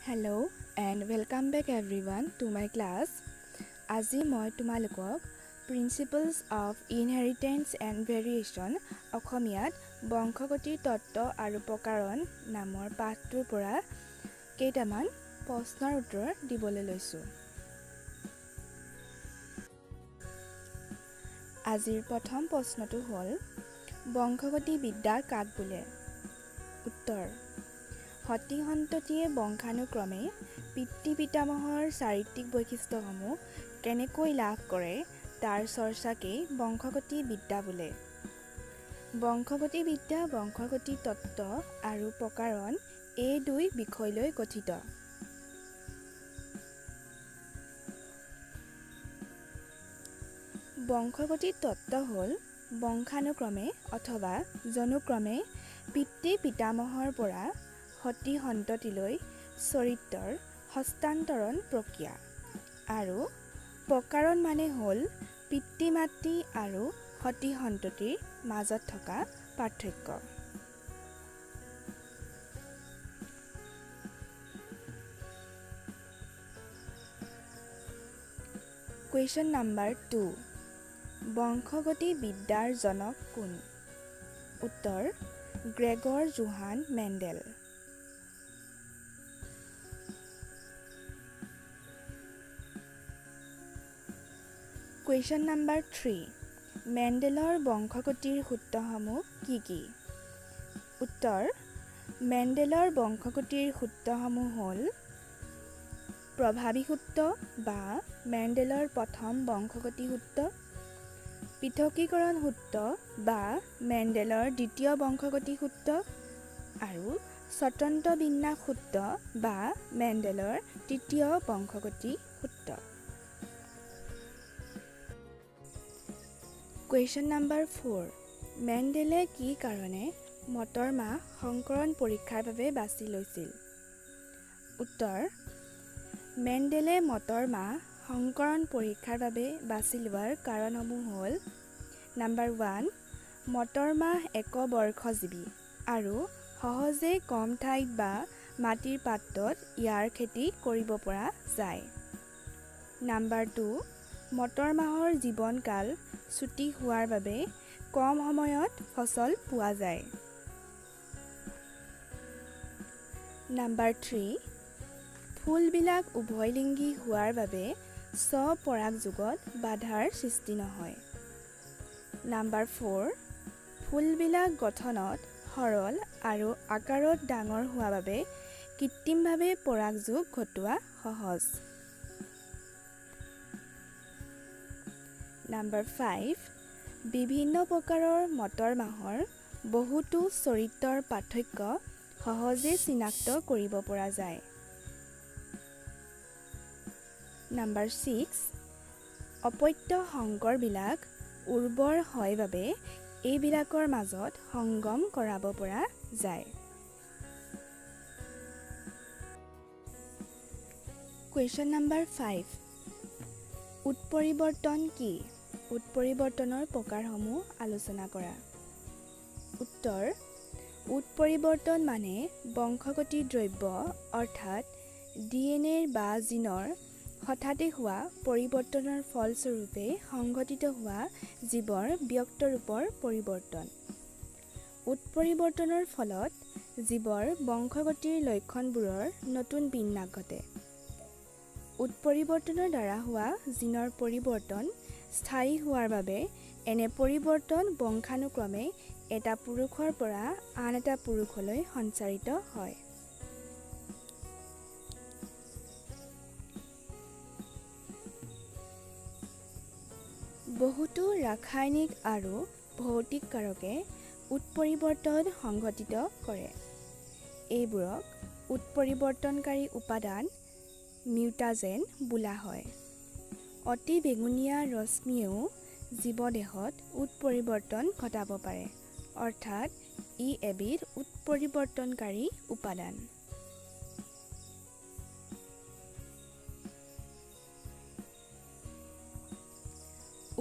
Hello and welcome back everyone to my class. আজি মই তোমালোকক principles of inheritance and variation অসমীয়াত বংশগতিৰ তত্ত্ব আৰু প্ৰকাৰণ নামৰ পাঠটোৰ পৰা কেইটামান প্ৰশ্নৰ উত্তৰ দিবলৈ লৈছোঁ। আজিৰ প্ৰথম প্ৰশ্নটো হ'ল, বংশগতি বিদ্যা কাক বোলে? উত্তৰ, সতি সন্ততিয়ে বংশানুক্ৰমে পিতৃ পিতামহৰ চাৰিত্ৰিক বৈশিষ্ট্যসমূহ কেনেকৈ লাভ কৰে তাৰ চৰ্চাকেই বংশগতি বিদ্যা বোলে। বংশগতি বিদ্যা বংশগতি তত্ত্ব আৰু প্ৰকাৰণ এই দুই বিষয় লৈ গঠিত। বংশগতি তত্ত্ব হ'ল বংশানুক্ৰমে অথবা জনুক্ৰমে পিতৃ পিতামহৰ পৰা সতি সন্ততিলৈ চৰিত্ৰৰ হস্তান্তৰণ প্ৰক্ৰিয়া, আৰু প্ৰকাৰণ মানে হ'ল পিতৃ মাতৃ আৰু সতি সন্ততিৰ মাজত থকা পাৰ্থক্য। কুৱেশ্যন নাম্বাৰ 2, বংশগতি বিদ্যাৰ জনক কোন? উত্তৰ, Gregor Johann Mendel. Question number 3, মেণ্ডেলৰ বংশগতিৰ সূত্ৰসমূহ কি কি? উত্তৰ, মেণ্ডেলৰ বংশগতিৰ সূত্ৰসমূহ হ'ল প্ৰভাৱী সূত্ৰ বা মেণ্ডেলৰ প্ৰথম বংশগতি সূত্ৰ, পৃথকীকৰণ সূত্ৰ বা মেণ্ডেলৰ দ্বিতীয় বংশগতি সূত্ৰ, আৰু স্বতন্ত্ৰ বিন্যাস সূত্ৰ বা মেণ্ডেলৰ তৃতীয় বংশগতি সূত্ৰ। কুৱেশ্যন নাম্বাৰ 4, মেণ্ডেলে কি কাৰণে মটৰ মাহ সংকৰণ পৰীক্ষাৰ বাবে বাছি লৈছিল? উত্তৰ, মেণ্ডেলে মটৰ মাহ সংকৰণ পৰীক্ষাৰ বাবে বাছি লোৱাৰ কাৰণসমূহ হ'ল, নাম্বাৰ 1, মটৰ মাহ একবৰ্ষজীৱী আৰু সহজে কম ঠাইত বা মাটিৰ পাত্ৰত ইয়াৰ খেতি কৰিব পৰা যায়। নাম্বাৰ 2, মটৰ মাহৰ জীৱনকাল চুটি হোৱাৰ বাবে কম সময়ত ফচল পোৱা যায়। নাম্বাৰ 3, ফুলবিলাক উভয়লিংগী হোৱাৰ বাবে স্বপৰাগযোগত বাধাৰ সৃষ্টি নহয়। নাম্বাৰ 4, ফুলবিলাক গঠনত সৰল আৰু আকাৰত ডাঙৰ হোৱা বাবে কৃত্ৰিমভাৱে পৰাগযোগ ঘটোৱা সহজ। নাম্বাৰ 5, বিভিন্ন প্ৰকাৰৰ মটৰ মাহৰ বহুতো চৰিত্ৰৰ পাৰ্থক্য সহজে চিনাক্ত কৰিব পৰা যায়। নাম্বাৰ 6, অপত্য সংকৰবিলাক উৰ্বৰ হয় বাবে এইবিলাকৰ মাজত সংগম কৰাব পৰা যায়। কুৱেশ্যন নাম্বাৰ 5, উৎপৰিৱৰ্তন কি? উৎপৰিৱৰ্তনৰ প্ৰকাৰসমূহ আলোচনা কৰা। উত্তৰ, উৎপৰিৱৰ্তন মানে বংশগতি দ্ৰব্য অৰ্থাৎ DNA বা জিনৰ হঠাতে হোৱা পৰিৱৰ্তনৰ ফলস্বৰূপে সংঘটিত হোৱা জীৱৰ ব্যক্ত ৰূপৰ পৰিৱৰ্তন। উৎপৰিৱৰ্তনৰ ফলত জীৱৰ বংশগতিৰ লক্ষণবোৰৰ নতুন বিন্যাস ঘটে। উৎপৰিৱৰ্তনৰ দ্বাৰা হোৱা জিনৰ পৰিৱৰ্তন স্থায়ী হোৱাৰ বাবে এনে পৰিৱৰ্তন বংশানুক্ৰমে এটা পুৰুষৰ পৰা আন এটা পুৰুষলৈ সঞ্চাৰিত হয়। বহুতো ৰাসায়নিক আৰু ভৌতিক কাৰকে উৎপৰিৱৰ্তন সংঘটিত কৰে। এইবোৰক উৎপৰিৱৰ্তনকাৰী উপাদান মিউটাজেন বোলা হয়। অতি বেঙুনীয়া ৰশ্মিয়েও জীৱদেহত উৎপৰিৱৰ্তন ঘটাব পাৰে, অৰ্থাৎ ই এবিধ উৎপৰিৱৰ্তনকাৰী উপাদান।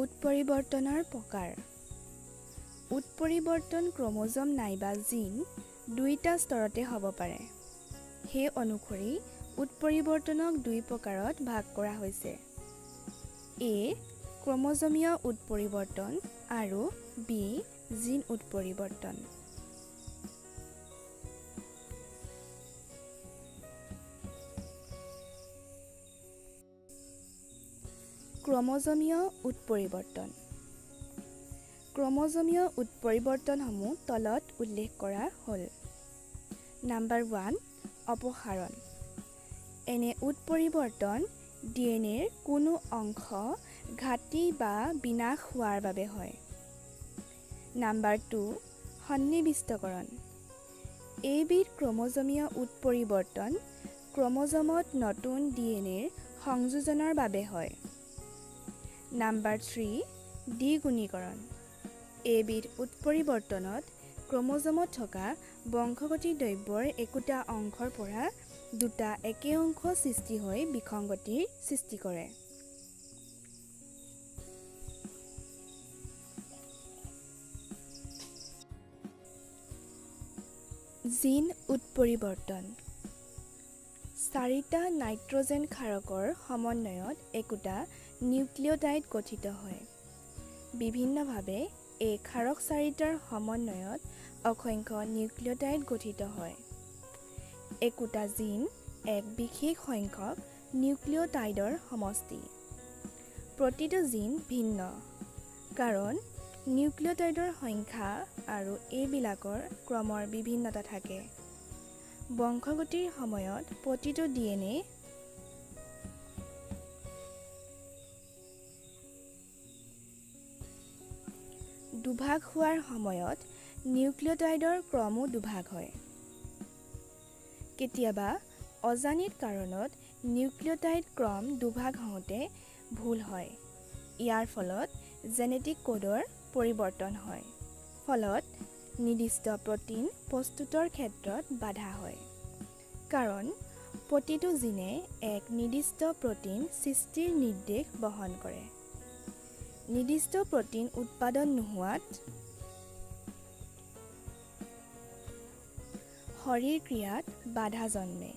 উৎপৰিৱৰ্তনৰ প্ৰকাৰ। উৎপৰিৱৰ্তন ক্ৰম'জম নাইবা জিন দুয়োটা স্তৰতে হ'ব পাৰে। সেই অনুসৰি উৎপৰিৱৰ্তনক দুই প্ৰকাৰত ভাগ কৰা হৈছে। এ ক্ৰম'জমীয় উৎপৰিৱৰ্তন আৰু বি জিন উৎপৰিৱৰ্তন। ক্ৰম'জমীয় উৎপৰিৱৰ্তন। ক্ৰম'জমীয় উৎপৰিৱৰ্তনসমূহ তলত উল্লেখ কৰা হ'ল। নাম্বাৰ 1, অপসাৰণ। এনে উৎপৰিৱৰ্তন ডিএনএৰ কোনো অংশ ঘাটি বা বিনাশ হোৱাৰ বাবে হয়। নাম্বাৰ 2, সন্নিৱিষ্টকৰণ। এইবিধ ক্ৰম'জমীয় উৎপৰিৱৰ্তন ক্ৰম'জমত নতুন ডিএনএৰ সংযোজনৰ বাবে হয়। নাম্বাৰ 3, দ্বিগুণীকৰণ। এইবিধ উৎপৰিৱৰ্তনত ক্ৰম'জমত থকা বংশগতি দ্ৰব্যৰ একোটা অংশৰ পৰা দুটা একে অংশ সৃষ্টি হৈ বিসংগতিৰ সৃষ্টি কৰে। জিন উৎপৰিৱৰ্তন। চাৰিটা নাইট্ৰজেন ক্ষাৰকৰ সমন্বয়ত একোটা নিউক্লিঅ'টাইড গঠিত হয়। বিভিন্নভাৱে এই ক্ষাৰক চাৰিটাৰ সমন্বয়ত অসংখ্য নিউক্লিঅ'টাইড গঠিত হয়। একোটা জিন এক বিশেষ সংখ্যক নিউক্লিঅ'টাইডৰ সমষ্টি। প্ৰতিটো জিন ভিন্ন, কাৰণ নিউক্লিঅ'টাইডৰ সংখ্যা আৰু এইবিলাকৰ ক্ৰমৰ বিভিন্নতা থাকে। বংশগতিৰ সময়ত প্ৰতিটো ডিএনএ দুভাগ হোৱাৰ সময়ত নিউক্লিঅ'টাইডৰ ক্ৰমো দুভাগ হয়। কেতিয়াবা অজানিত কাৰণত নিউক্লিঅ'টাইড ক্ৰম দুভাগ হওঁতে ভুল হয়। ইয়াৰ ফলত জেনেটিক কোডৰ পৰিৱৰ্তন হয়, ফলত নিৰ্দিষ্ট প্ৰ'টিন প্ৰস্তুতৰ ক্ষেত্ৰত বাধা হয়। কাৰণ প্ৰতিটো জিনে এক নিৰ্দিষ্ট প্ৰ'টিন সৃষ্টিৰ নিৰ্দেশ বহন কৰে। নিৰ্দিষ্ট প্ৰ'টিন উৎপাদন নোহোৱাত শৰীৰ ক্ৰিয়াত বাধা জন্মে।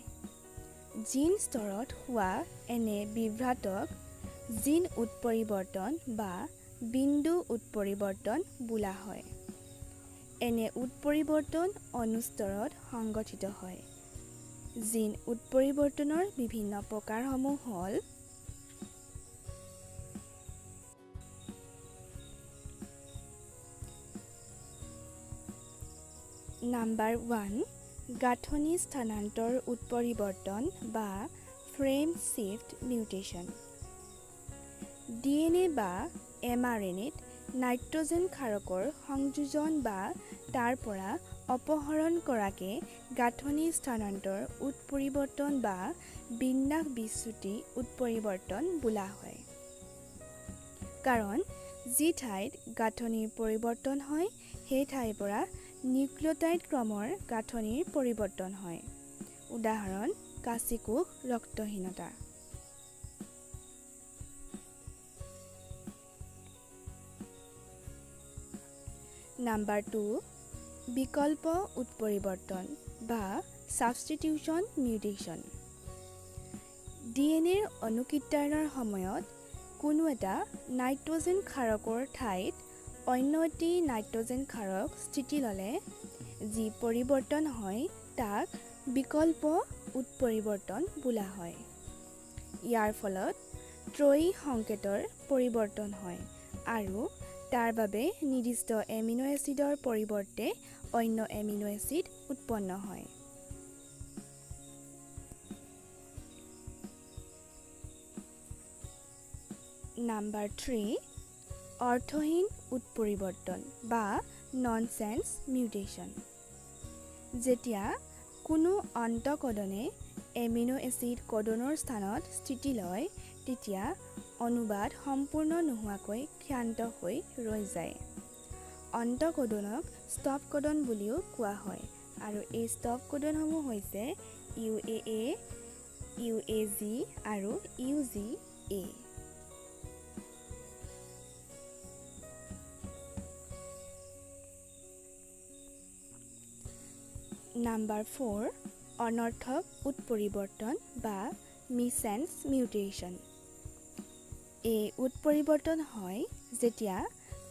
জিন স্তৰত হোৱা এনে বিভ্ৰাটক জিন উৎপৰিৱৰ্তন বা বিন্দু উৎপৰিৱৰ্তন বোলা হয়। এনে উৎপৰিৱৰ্তন অণুস্তৰত সংগঠিত হয়। জিন উৎপৰিৱৰ্তনৰ বিভিন্ন প্ৰকাৰসমূহ হ'ল: নাম্বাৰ 1, গাঁথনি স্থানান্তৰ উৎপৰিৱৰ্তন বা ফ্ৰেম শ্বিফ্ট মিউটেশ্যন। ডিএনএ বা এমআৰএনএত নাইট্ৰজেন ক্ষাৰকৰ সংযোজন বা তাৰ পৰা অপহৰণ কৰাকে গাঁথনি স্থানান্তৰ উৎপৰিৱৰ্তন বা বিন্যাস বিচ্যুতি উৎপৰিৱৰ্তন বোলা হয়। কাৰণ যি ঠাইত গাঁথনিৰ পৰিৱৰ্তন হয় সেই ঠাইৰ পৰা নিউক্লিঅ'টাইড ক্ৰমৰ গাঁথনিৰ পৰিৱৰ্তন হয়। উদাহৰণ, কাঁচিকোষ ৰক্তহীনতা। নাম্বাৰ 2, বিকল্প উৎপৰিৱৰ্তন বা ছাবষ্টিটিউশ্যন মিউটেশ্যন। ডিএনএৰ অনুকৃত্যায়নৰ সময়ত কোনো এটা নাইট্ৰজেন ক্ষাৰকৰ ঠাইত অন্য এটি নাইট্ৰজেন ক্ষাৰক স্থিতি ল'লে যি পৰিৱৰ্তন হয় তাক বিকল্প উৎপৰিৱৰ্তন বোলা হয়। ইয়াৰ ফলত ত্ৰয়ী সংকেতৰ পৰিৱৰ্তন হয় আৰু তাৰ বাবে নিৰ্দিষ্ট এমিনো এচিডৰ পৰিৱৰ্তে অন্য এমিনো এচিড উৎপন্ন হয়। নাম্বাৰ 3, অৰ্থহীন উৎপৰিৱৰ্তন বা ননচেন্স মিউটেশ্যন। যেতিয়া কোনো অন্তঃকদনে এমিনো এচিড কডনৰ স্থানত স্থিতি লয় তেতিয়া অনুবাদ সম্পূৰ্ণ নোহোৱাকৈ ক্ষান্ত হৈ ৰৈ যায়। অন্তঃকদনক ষ্টপ কডন বুলিও কোৱা হয় আৰু এই ষ্টপ কডনসমূহ হৈছে UAA, UAG আৰু UGA। Number 4, অনৰ্থক উৎপৰিৱৰ্তন বা মিছচেন্স মিউটেশ্যন। এই উৎপৰিৱৰ্তন হয় যেতিয়া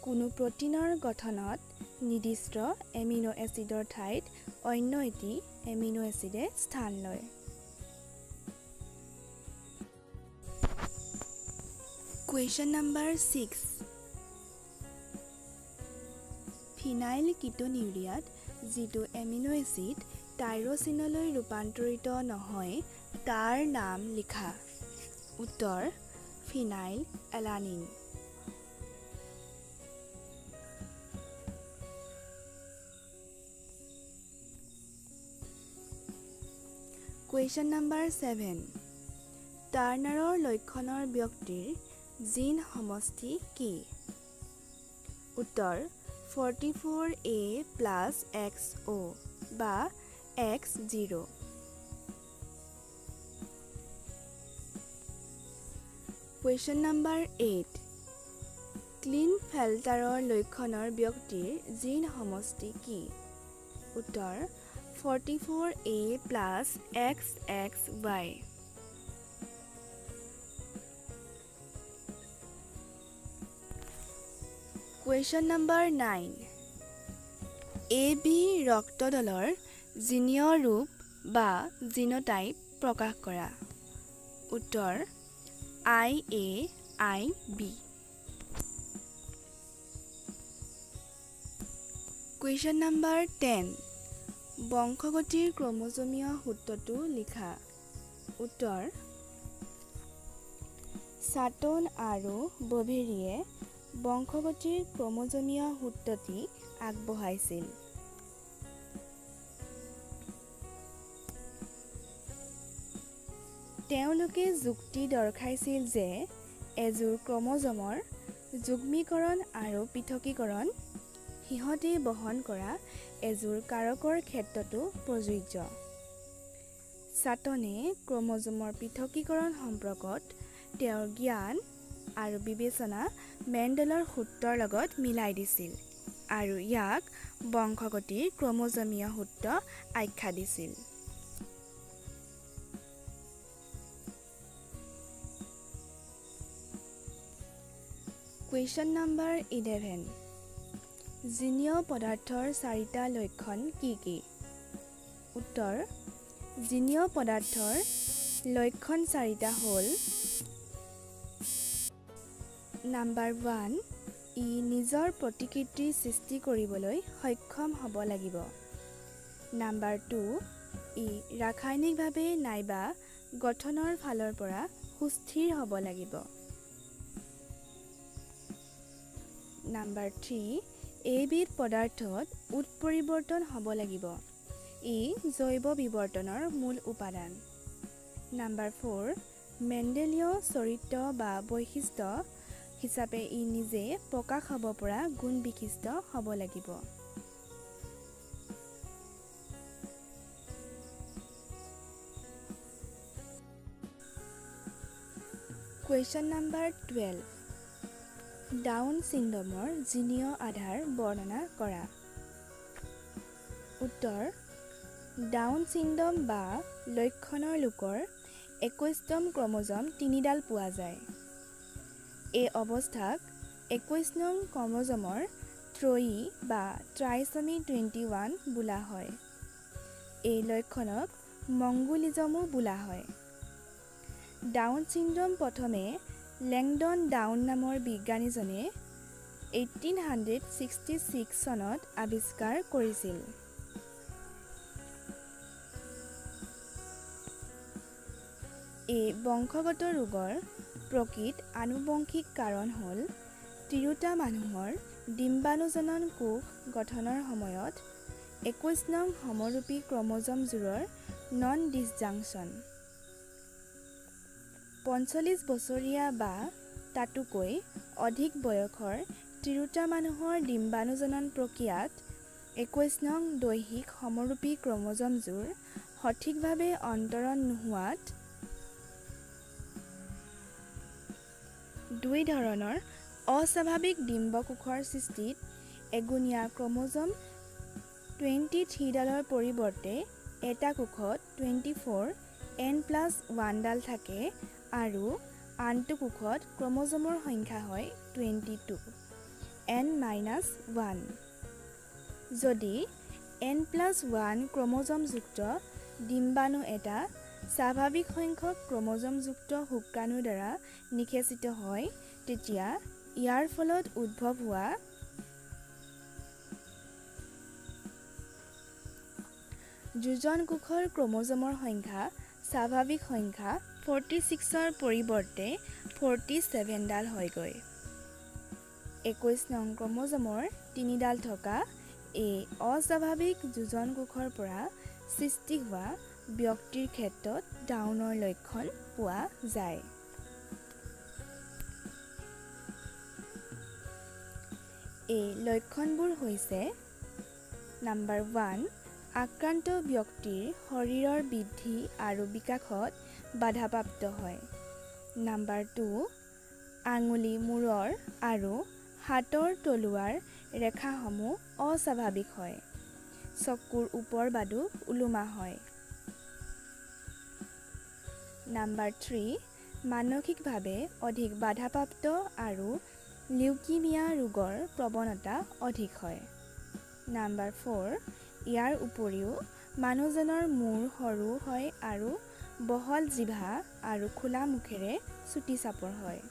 কোনো প্ৰ'টিনৰ গঠনত নিৰ্দিষ্ট এমিনো এচিডৰ ঠাইত অন্য এটি এমিনো এচিডে স্থান লয়। Question number 6, phenyl কিটোনিউৰিয়াত যিটো এমিনো এচিড টাইৰ'চিনলৈ ৰূপান্তৰিত নহয় তাৰ নাম লিখা। উত্তৰ phenylalanine. Question number 7, টাৰ্নাৰৰ লক্ষণৰ ব্যক্তিৰ জিন সমষ্টি কি? উত্তৰ 44A+XO বা X0। Question number 8, ক্লিনফেল্টাৰৰ লক্ষণৰ ব্যক্তিৰ জিন সমষ্টি কি? উত্তৰ 44A+XXY। Question number 9, AB ৰক্তদলৰ জিনীয় ৰূপ বা জিন'টাইপ প্ৰকাশ কৰা। উত্তৰ IAIB। Question number 10, বংশগতিৰ ক্ৰম'জমীয় সূত্ৰটো লিখা। উত্তৰ ছাটন আৰু বভেৰিয়ে বংশগতিৰ ক্ৰম'জমীয় সূত্ৰটি আগবঢ়াইছিল। তেওঁলোকে যুক্তি দৰ্শাইছিল যে এযোৰ ক্ৰম'জমৰ যুগ্মীকৰণ আৰু পৃথকীকৰণ সিহঁতে বহন কৰা এযোৰ কাৰকৰ ক্ষেত্ৰতো প্ৰযোজ্য। ছাটনে ক্ৰম'জমৰ পৃথকীকৰণ সম্পৰ্কত তেওঁৰ জ্ঞান আৰু বিবেচনা মেণ্ডেলৰ সূত্ৰৰ লগত মিলাই দিছিল আৰু ইয়াক বংশগতিৰ ক্ৰম'জমীয় সূত্ৰ আখ্যা দিছিল। কুৱেশ্যন নম্বৰ 11, জিনীয় পদাৰ্থৰ চাৰিটা লক্ষণ কি কি? উত্তৰ জিনীয় পদাৰ্থৰ লক্ষণ চাৰিটা হ'ল: নাম্বাৰ 1, ই নিজৰ প্ৰতিকৃতি সৃষ্টি কৰিবলৈ সক্ষম হ'ব লাগিব। নাম্বাৰ 2, ই ৰাসায়নিকভাৱে নাইবা গঠনৰ ফালৰ পৰা সুস্থিৰ হ'ব লাগিব। নাম্বাৰ 3, এইবিধ পদাৰ্থত উৎপৰিৱৰ্তন হ'ব লাগিব। ই জৈৱ বিৱৰ্তনৰ মূল উপাদান। নাম্বাৰ 4, মেণ্ডেলীয় চৰিত্ৰ বা বৈশিষ্ট্য হিচাপে ই নিজে প্ৰকাশ হ'ব পৰা গুণবিশিষ্ট হ'ব লাগিব। কুৱেশ্যন নাম্বাৰ 12, ডাউন চিণ্ড্ৰমৰ জিনীয় আধাৰ বৰ্ণনা কৰা। উত্তৰ ডাউন চিণ্ড্ৰম বা লক্ষণৰ লোকৰ 21তম ক্ৰম'জম তিনিডাল পোৱা যায়। এই অৱস্থাক 21 নং ক্ৰম'জমৰ ত্ৰয়ী বা ট্ৰাইচমি 21 বোলা হয়। এই লক্ষণক মংগোলিজমো বোলা হয়। ডাউন চিণ্ড্ৰম প্ৰথমে লেংডন ডাউন নামৰ বিজ্ঞানীজনে 1866 চনত আৱিষ্কাৰ কৰিছিল। এই বংশগত ৰোগৰ প্ৰকৃত আনুবংশিক কাৰণ হ'ল তিৰোতা মানুহৰ ডিম্বাণুজনন কোষ গঠনৰ সময়ত 21 নং সমৰূপী ক্ৰম'জমযোৰৰ নন ডিছজাংচন। 45 বছৰীয়া বা তাতোকৈ অধিক বয়সৰ তিৰোতা মানুহৰ ডিম্বাণুজনন প্ৰক্ৰিয়াত 21 নং দৈহিক সমৰূপী ক্ৰম'জমযোৰ সঠিকভাৱে অন্তৰণ নোহোৱাত দুই ধৰণৰ অস্বাভাৱিক ডিম্বকোষৰ সৃষ্টিত এগুণীয়া ক্ৰম'জম 23ডালৰ পৰিৱৰ্তে এটা কোষত 24 n+1ডাল থাকে আৰু আনটো কোষত ক্ৰম'জমৰ সংখ্যা হয় 22 n-1। যদি n+1 ক্ৰম'জমযুক্ত ডিম্বাণু এটা স্বাভাৱিক সংখ্যক ক্ৰম'জমযুক্ত শুক্ৰাণুৰ দ্বাৰা নিষেচিত হয়, তেতিয়া ইয়াৰ ফলত উদ্ভৱ হোৱা যোজন কোষৰ ক্ৰম'জমৰ সংখ্যা স্বাভাৱিক সংখ্যা 46ৰ পৰিৱৰ্তে 47ডাল হয়গৈ। 21 নং ক্ৰম'জমৰ 3ডাল থকা এই অস্বাভাৱিক যোজন কোষৰ পৰা সৃষ্টি হোৱা ব্যক্তিৰ ক্ষেত্ৰত ডাউনৰ লক্ষণ পোৱা যায়। এই লক্ষণবোৰ হৈছে: নাম্বাৰ 1, আক্ৰান্ত ব্যক্তিৰ শৰীৰৰ বৃদ্ধি আৰু বিকাশত বাধাপ্ৰাপ্ত হয়। নাম্বাৰ 2, আঙুলি মূৰৰ আৰু হাতৰ তলুৱাৰ ৰেখাসমূহ অস্বাভাৱিক হয়। চকুৰ ওপৰ বাদুক ওলোমা হয়। নাম্বাৰ 3, মানসিকভাৱে অধিক বাধাপ্ৰাপ্ত আৰু লিউকিমিয়া ৰোগৰ প্ৰৱণতা অধিক হয়। নাম্বাৰ 4, ইয়াৰ উপৰিও মানুহজনৰ মূৰ সৰু হয় আৰু বহল জিভা আৰু খোলা মুখেৰে চুটি চাপৰ হয়।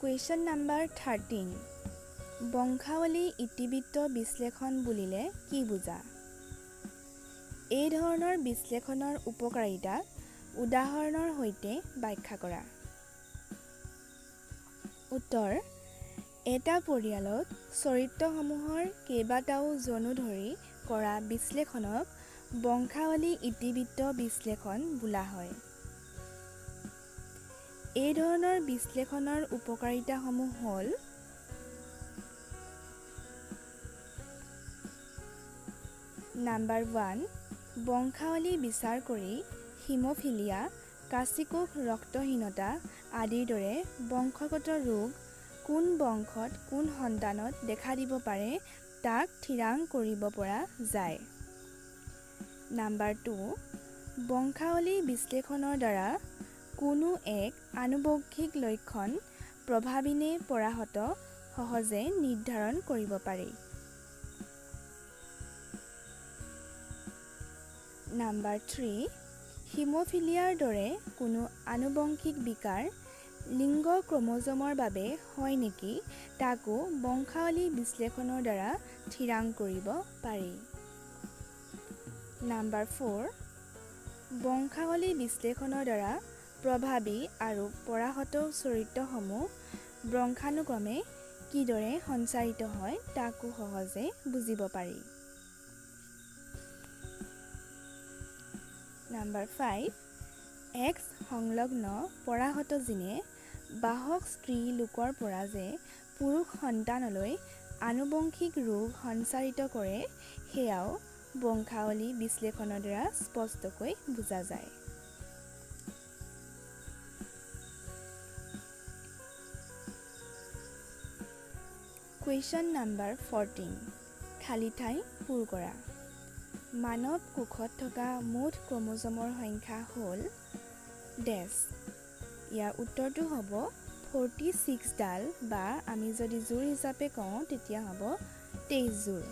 কুৱেশ্যন নাম্বাৰ 13, বংশাৱলী ইতিবৃত্ত বিশ্লেষণ বুলিলে কি বুজা? এই ধৰণৰ বিশ্লেষণৰ উপকাৰিতা উদাহৰণৰ সৈতে ব্যাখ্যা কৰা। উত্তৰ, এটা পৰিয়ালত চৰিত্ৰসমূহৰ কেইবাটাও জনু ধৰি কৰা বিশ্লেষণক বংশাৱলী ইতিবৃত্ত বিশ্লেষণ বোলা হয়। এই ধৰণৰ বিশ্লেষণৰ উপকাৰিতাসমূহ হ'ল: নাম্বাৰ 1, বংশাৱলী বিচাৰ কৰি হিম'ফিলিয়া, কাঁচিকোষ ৰক্তহীনতা আদিৰ দৰে বংশগত ৰোগ কোন বংশত কোন সন্তানত দেখা দিব পাৰে তাক থিৰাং কৰিব পৰা যায়। নাম্বাৰ 2, বংশাৱলী বিশ্লেষণৰ দ্বাৰা কোনো এক আনুবংশিক লক্ষণ প্ৰভাৱী নে পৰাহত সহজে নিৰ্ধাৰণ কৰিব পাৰি। নাম্বাৰ 3, হিম'ফিলিয়াৰ দৰে কোনো আনুবংশিক বিকাৰ লিংগ ক্ৰম'জমৰ বাবে হয় নেকি তাকো বংশাৱলী বিশ্লেষণৰ দ্বাৰা থিৰাং কৰিব পাৰি। নাম্বাৰ 4, বংশাৱলী বিশ্লেষণৰ দ্বাৰা প্ৰভাৱী আৰু পৰাহত চৰিত্ৰসমূহ বংশানুক্ৰমে কিদৰে সঞ্চাৰিত হয় তাকো সহজে বুজিব পাৰি। নাম্বাৰ 5, এক্স সংলগ্ন পৰাহত জিনে বাহক স্ত্ৰী লোকৰ পৰা যে পুৰুষ সন্তানলৈ আনুবংশিক ৰোগ সঞ্চাৰিত কৰে সেয়াও বংশাৱলী বিশ্লেষণৰ দ্বাৰা স্পষ্টকৈ বুজা যায়। কুৱেশ্যন নাম্বাৰ 14, খালী ঠাই পূৰ কৰা। মানৱ কোষত থকা মুঠ ক্ৰম'জমৰ সংখ্যা হ'ল ডেছ। ইয়াৰ উত্তৰটো হ'ব 46ডাল বা আমি যদি জোৰ হিচাপে কওঁ তেতিয়া হ'ব 23 জোৰ।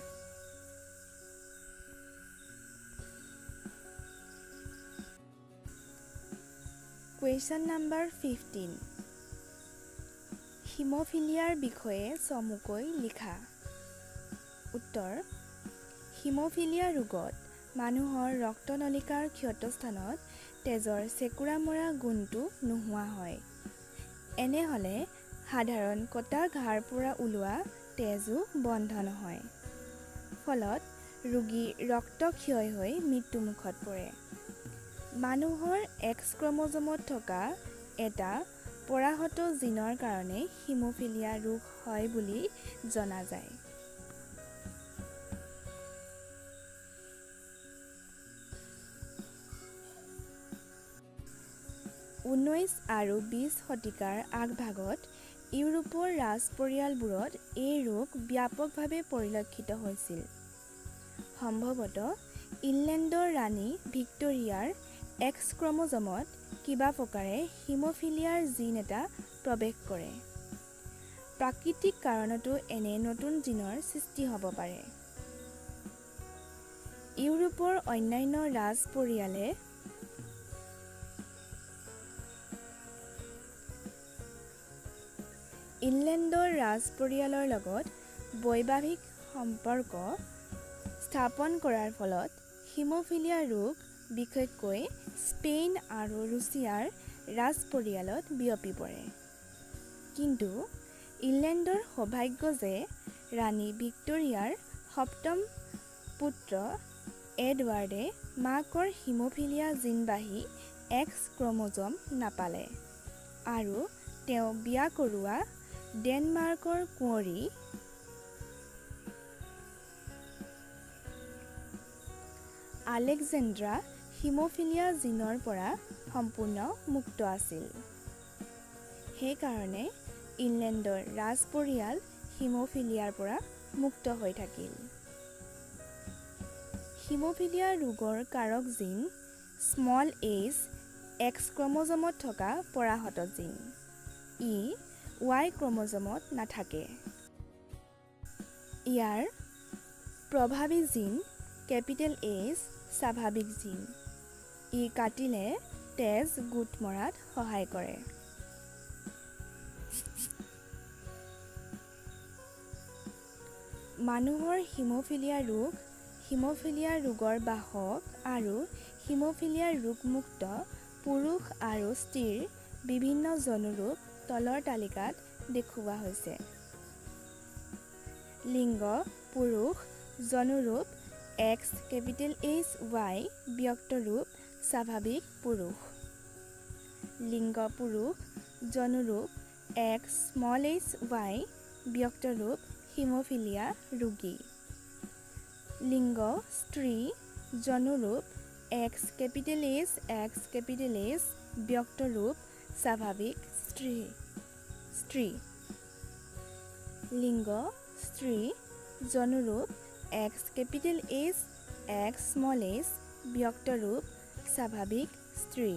কুৱেশ্যন নাম্বাৰ 15, হিম'ফিলিয়াৰ বিষয়ে চমুকৈ লিখা। উত্তৰ, হিম'ফিলিয়া ৰোগত মানুহৰ ৰক্তনলিকাৰ ক্ষতস্থানত তেজৰ চেকুৰা মৰা গুণটো নোহোৱা হয়। এনে হ'লে সাধাৰণ কটা ঘাঁৰ পৰা ওলোৱা তেজো বন্ধ নহয়, ফলত ৰোগীৰ ৰক্তক্ষয় হৈ মৃত্যুমুখত পৰে। মানুহৰ এক্স ক্ৰম'জমত থকা এটা পৰাহত জিনৰ কাৰণে হিম'ফিলিয়া ৰোগ হয় বুলি জনা যায়। 19 আৰু 20 শতিকাৰ আগভাগত ইউৰোপৰ ৰাজপৰিয়ালবোৰত এই ৰোগ ব্যাপকভাৱে পৰিলক্ষিত হৈছিল। সম্ভৱতঃ ইংলেণ্ডৰ ৰাণী ভিক্টোৰিয়াৰ এক্স ক্ৰম'জ'মত কিবা প্ৰকাৰে হিম'ফিলিয়াৰ জিন এটা প্ৰৱেশ কৰে। প্ৰাকৃতিক কাৰণতো এনে নতুন জিনৰ সৃষ্টি হ'ব পাৰে। ইউৰোপৰ অন্যান্য ৰাজপৰিয়ালে ইংলেণ্ডৰ ৰাজপৰিয়ালৰ লগত বৈবাহিক সম্পৰ্ক স্থাপন কৰাৰ ফলত হিম'ফিলিয়া ৰোগ বিশেষকৈ স্পেইন আৰু ৰুছিয়াৰ ৰাজপৰিয়ালত বিয়পি পৰে। কিন্তু ইংলেণ্ডৰ সৌভাগ্য যে ৰাণী ভিক্টোৰিয়াৰ সপ্তম পুত্ৰ এডৱাৰ্ডে মাকৰ হিম'ফিলিয়া জিনবাহী এক্স ক্ৰম'জ'ম নাপালে আৰু তেওঁ বিয়া কৰোৱা ডেনমাৰ্কৰ কুঁৱৰী আলেকজেণ্ড্ৰা হিম'ফিলিয়া জিনৰ পৰা সম্পূৰ্ণ মুক্ত আছিল। সেইকাৰণে ইংলেণ্ডৰ ৰাজপৰিয়াল হিম'ফিলিয়াৰ পৰা মুক্ত হৈ থাকিল। হিম'ফিলিয়া ৰোগৰ কাৰক জিন স্মল এইচ এক্স ক্ৰম'জ'মত থকা পৰাহত জিন। ই ৱাই ক্ৰম'জ'মত নাথাকে। ইয়াৰ প্ৰভাৱী জিন কেপিটেল এইচ স্বাভাৱিক জিন। ই কাটিলে তেজ গোট মৰাত সহায় কৰে। মানুহৰ হিম'ফিলিয়া ৰোগ, হিম'ফিলিয়া ৰোগৰ বাহক আৰু হিম'ফিলিয়া ৰোগমুক্ত পুৰুষ আৰু স্ত্ৰীৰ বিভিন্ন জনুৰূপ তলৰ তালিকাত দেখুওৱা হৈছে। লিংগ পুৰুষ, জনুৰূপ এক্স কেপিটেল এইচ ৱাই, ব্যক্তৰূপ স্বাভাৱিক পুৰুষ। লিংগ পুৰুষ, জনুৰূপ এক্স স্মল এইচ ৱাই, ব্যক্তৰূপ হিম'ফিলিয়া ৰোগী। লিংগ স্ত্ৰী, জনুৰূপ X capital H X capital H, ব্যক্তৰূপ স্বাভাৱিক স্ত্ৰী। স্ত্ৰী। লিংগ স্ত্ৰী, জনুৰূপ X capital H X small H, ব্যক্তৰূপ স্বাভাৱিক স্ত্ৰী।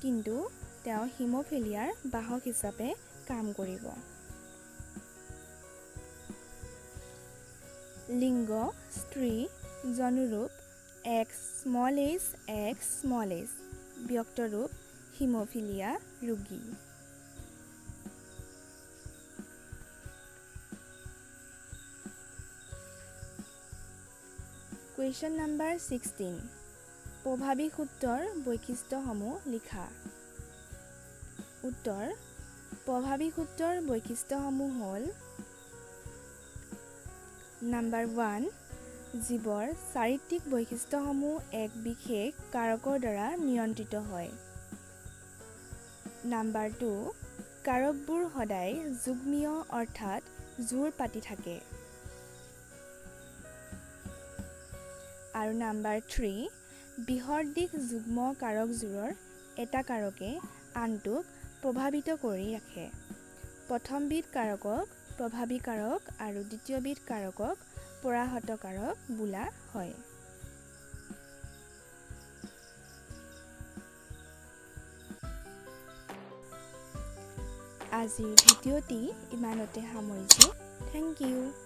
কিন্তু তেওঁ হিম'ফিলিয়াৰ বাহক হিচাপে কাম কৰিব। লিংগ স্ত্ৰী, জনুৰূপ X small H X small H, ব্যক্তৰূপ haemophilia ৰোগী। কুৱেশ্যন নাম্বাৰ 16, প্ৰভাৱী সূত্ৰৰ বৈশিষ্ট্যসমূহ লিখা। উত্তৰ, প্ৰভাৱী সূত্ৰৰ বৈশিষ্ট্যসমূহ হ'ল: নাম্বাৰ 1, জীৱৰ চাৰিত্ৰিক বৈশিষ্ট্যসমূহ এক বিশেষ কাৰকৰ দ্বাৰা নিয়ন্ত্ৰিত হয়। নাম্বাৰ 2, কাৰকবোৰ সদায় যুগ্মীয় অৰ্থাৎ জোৰ পাতি থাকে। আৰু নাম্বাৰ 3, বিসদৃশ যুগ্ম কাৰকযোৰৰ এটা কাৰকে আনটোক প্ৰভাৱিত কৰি ৰাখে। প্ৰথমবিধ কাৰকক প্ৰভাৱী কাৰক আৰু দ্বিতীয়বিধ কাৰকক পৰাহত কাৰক বোলা হয়। আজিৰ ভিডিঅ'টি ইমানতে সামৰিছোঁ। Thank you.